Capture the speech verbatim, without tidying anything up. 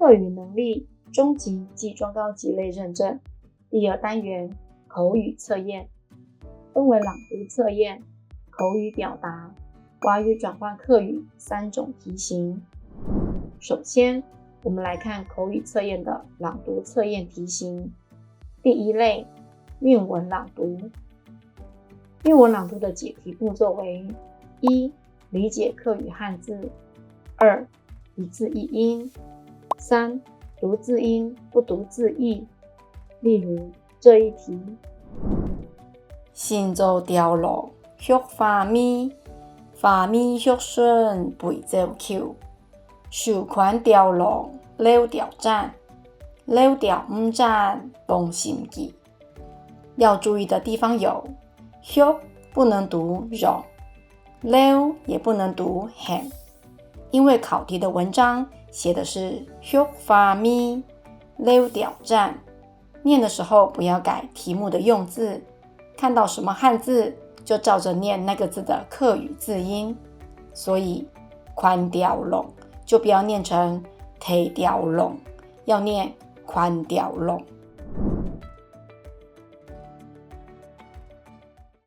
客语能力中级暨中高级类认证第二单元口语测验，分为朗读测验、口语表达、华语转换客语三种题型。首先，我们来看口语测验的朗读测验题型。第一类，韵文朗读。韵文朗读的解题步骤为：一、理解客语汉字；二、一字一音；三、读字音不读字义。例如这一题：新做吊郎畜畫眉，畫眉畜順肥走坵，手擐吊郎溜吊棧，溜吊毋棧動心機。要注意的地方有：畜不能读畜，溜也不能读畜，因为考题的文章写的是畜畫眉、溜吊棧，念的时候不要改题目的用字，看到什么汉字就照着念那个字的客语字音。所以擐吊郎就不要念成提吊郎，要念擐吊郎。